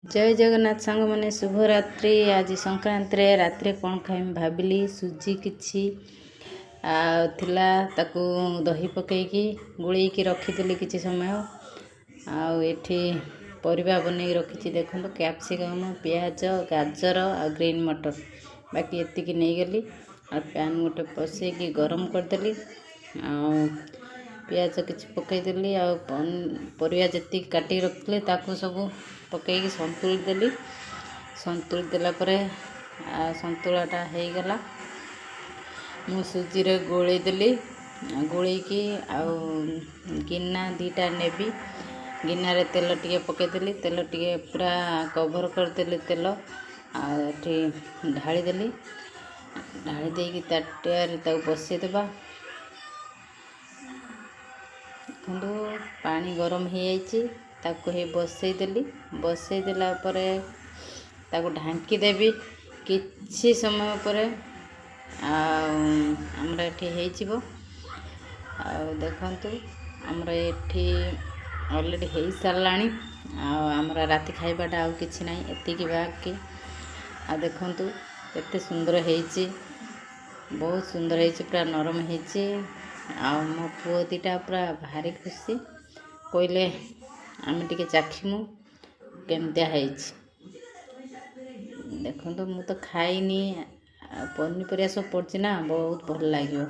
ଜୟ ଜଗନ୍ନାଥ ସାଙ୍ଗମାନେ, ଶୁଭରାତ୍ରି। ଆଜି ସଂକ୍ରାନ୍ତିରେ ରାତିରେ କ'ଣ ଖାଇମି ଭାବିଲି। ସୁଜି କିଛି ଆଉ ଥିଲା, ତାକୁ ଦହି ପକାଇକି ଗୋଳେଇକି ରଖିଦେଲି କିଛି ସମୟ। ଆଉ ଏଠି ପରିବା ବନେଇକି ରଖିଛି, ଦେଖନ୍ତୁ, କ୍ୟାପ୍ସିକମ୍, ପିଆଜ, ଗାଜର ଆଉ ଗ୍ରୀନ୍ ମଟର। ବାକି ଏତିକି ନେଇଗଲି ଆଉ ପ୍ୟାନ୍ ଗୋଟେ ବସେଇକି ଗରମ କରିଦେଲି ଆଉ ପିଆଜ କିଛି ପକାଇଦେଲି ଆଉ ପରିବା ଯେତିକି କାଟିକି ରଖିଥିଲି ତାକୁ ସବୁ ପକାଇକି ସନ୍ତୁଳି ଦେଲି। ସନ୍ତୁଳି ଦେଲା ପରେ ସନ୍ତୁଳାଟା ହେଇଗଲା। ମୁଁ ସୁଜିରେ ଗୋଳେଇ ଦେଲି। ଗୋଳେଇକି ଆଉ ଗିନା 2ଟା ନେବି, ଗିନାରେ ତେଲ ଟିକେ ପକାଇଦେଲି। ତେଲ ଟିକେ ପୁରା କଭର୍ କରିଦେଲି ତେଲ ଆଉ ଏଠି ଢାଳିଦେଲି। ଢାଳି ଦେଇକି ତାଟିଆରେ ତାକୁ ବସେଇଦେବା। ଦେଖନ୍ତୁ, ପାଣି ଗରମ ହେଇଯାଇଛି, ତାକୁ ହେଇ ବସେଇଦେଲି। ବସେଇ ଦେଲା ପରେ ତାକୁ ଢାଙ୍କି ଦେବି। କିଛି ସମୟ ପରେ ଆଉ ଆମର ଏଠି ହେଇଯିବ। ଆଉ ଦେଖନ୍ତୁ, ଆମର ଏଠି ଅଲରେଡ଼ି ହେଇସାରିଲାଣି। ଆଉ ଆମର ରାତି ଖାଇବାଟା ଆଉ କିଛି ନାହିଁ, ଏତିକି ବାକି। ଆଉ ଦେଖନ୍ତୁ କେତେ ସୁନ୍ଦର ହେଇଛି, ବହୁତ ସୁନ୍ଦର ହେଇଛି, ପୁରା ନରମ ହେଇଛି। ଆଉ ମୋ ପୁଅ 2ଟା ପୁରା ଭାରି ଖୁସି, କହିଲେ ଆମେ ଟିକେ ଚାଖିମୁ କେମିତିଆ ହେଇଛି। ଦେଖନ୍ତୁ, ମୁଁ ତ ଖାଇନି, ପନିପରିବା ସବୁ ପଡ଼ିଛି ନା, ବହୁତ ଭଲ ଲାଗିବ।